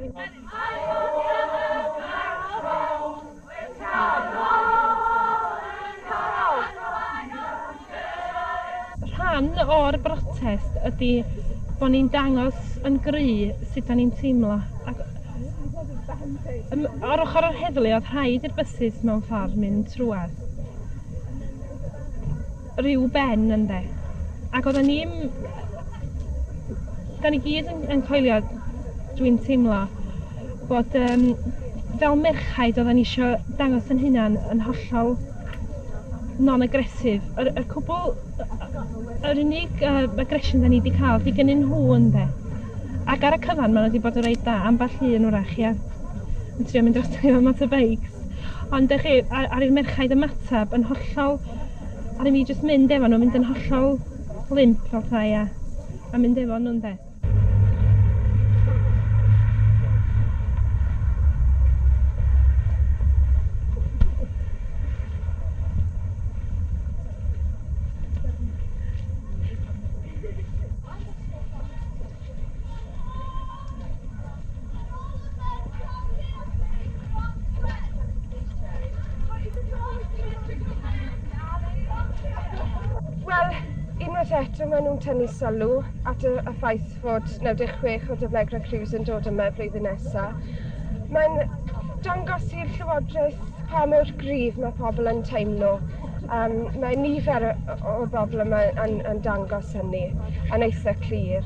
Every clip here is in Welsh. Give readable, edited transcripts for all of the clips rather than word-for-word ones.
Rhan o'r brotest ydy bod ni'n dangos yn gry sut 'da ni'n teimlo. Ac ar ochr yr heddlu oedd rhaid i'r bysus mewn ffordd mynd trwadd rhyw ben ynde. Ac oedden ni'n... Da ni gyd yn coelio, dwi'n teimlo, bod fel merchaid oedden ni isio dangos yn hunan yn hollol non-aggressive. Y cwbl, yr unig aggression da ni wedi cael 'di gynnyn nhw ynde. Ac ar y cyfan maen nhw wedi bod yn reit da, ambell un wrach ia, yn trio mynd drosto ni efo motorbikes. Ond dych chi, ar i'r merchaid ymateb yn hollol, ar i mi jyst mynd efo nhw, mynd yn hollol limp fel tai ia, a mynd efo nhw ynde. Wel, unwaith eto maen nhw'n tynnu sylw at y ffaith fod 96 o Daflegrau Cruise yn dod yma flwyddyn nesa. Mae'n dangos i'r Llywodraeth pa mor gryf mae pobl yn teimlo. Mae nifer o bobl yma yn dangos hynny yn eitha clir.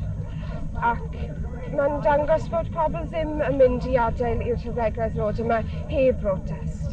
Ac mae'n dangos bod pobl ddim yn mynd i adael i'r Taflegrau ddod yma heb brotest.